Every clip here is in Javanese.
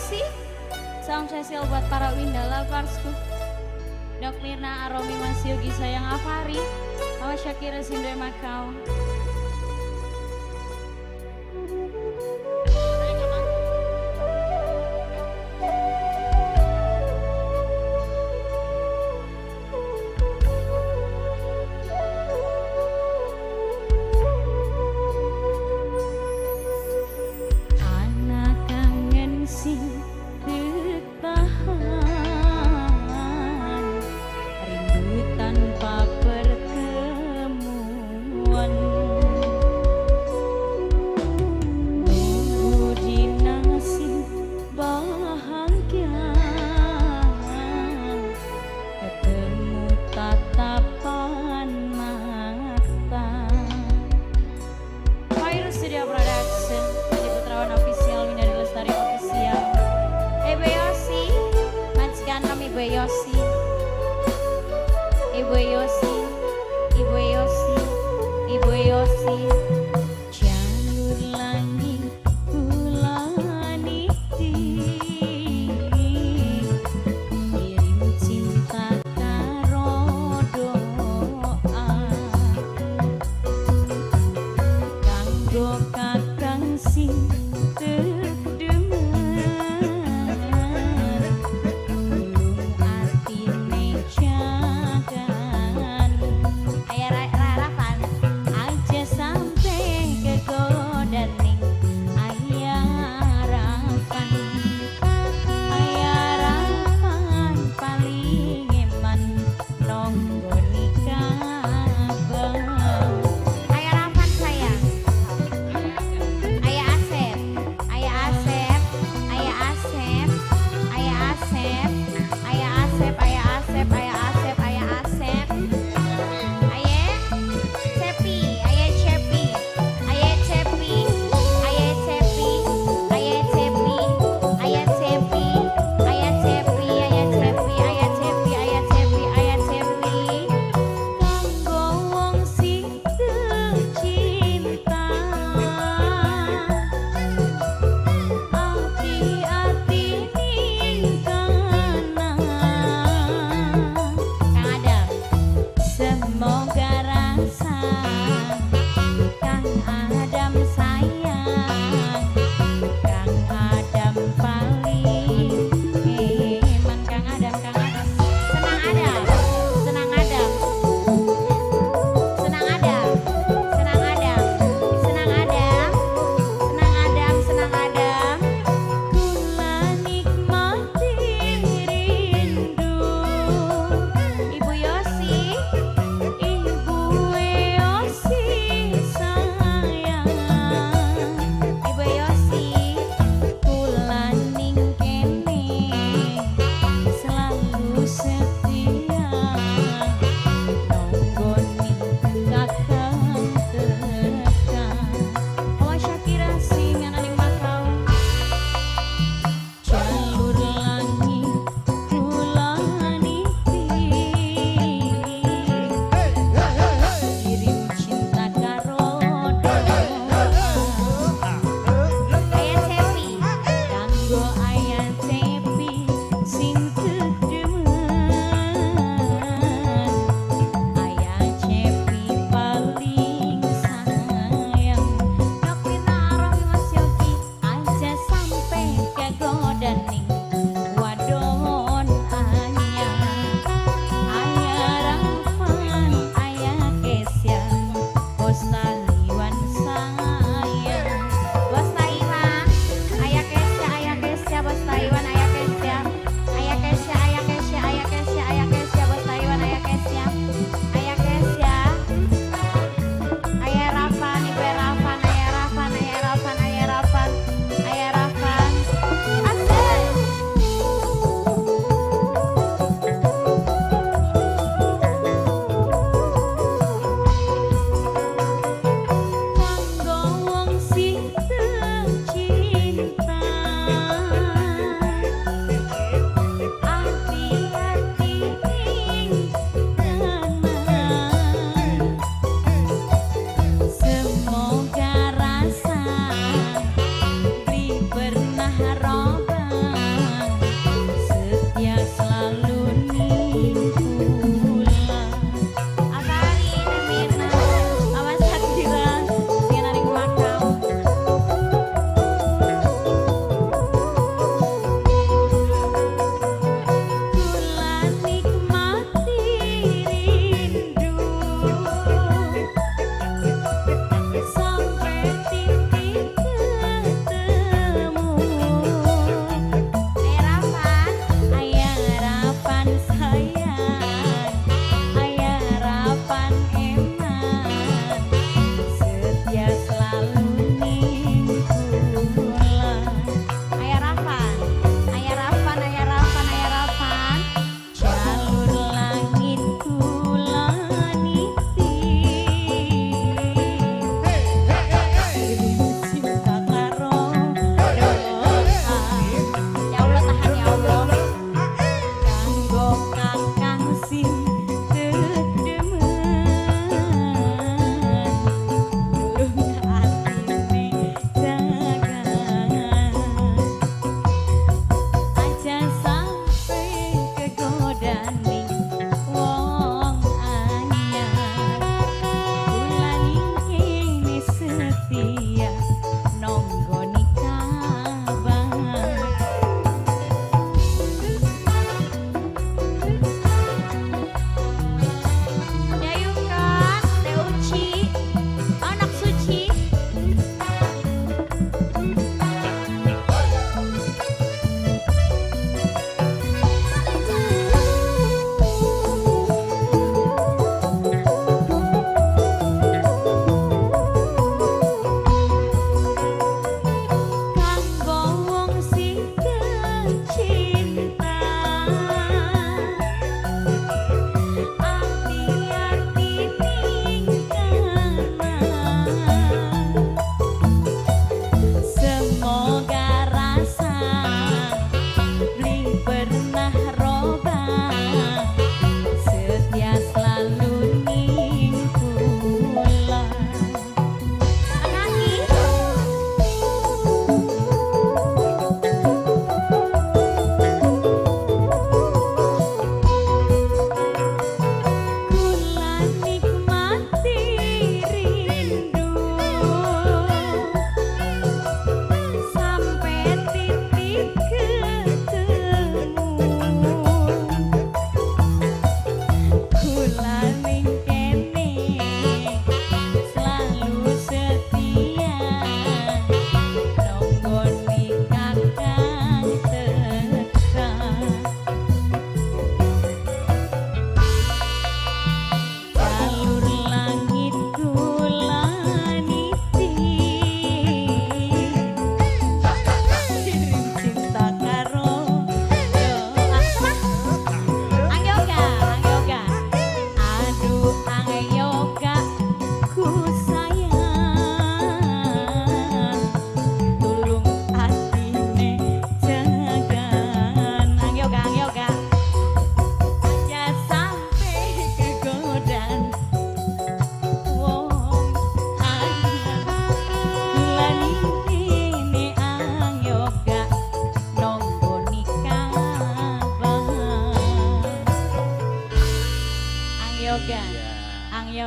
Yosi. Salam spesial buat para Winda Loversku. Dok Mirna, Aromi, Mas Yogi, sayang Afari, Mama Shakira, Sindwe Makau. Anak kangen sing tertahan, rindu tanpa pertemuan. Nunggu dina sing bahagia, ketemu tatapan mata. Fire Studio Production, Adi Putrawan Official, Winda Lestari Official. Ibu Yosi, majikan kami Ibu Yosi. Ibu Yosi, Ibu Yosi, Ibu Yosi. Jalur langit kula niti, kirim cinta karo doa. Kanggo kakang sing tedemen, tulung atine jagan. Ayah Rafan, aja sampe kegoda ning Ayah Rafan. Ayah Rafan paling eman nonggoni kabeh. Ayah Rafan sayang, Ayah Asep, Ayah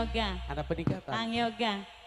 Yoga. Ada peningkatan. Kang Yoga.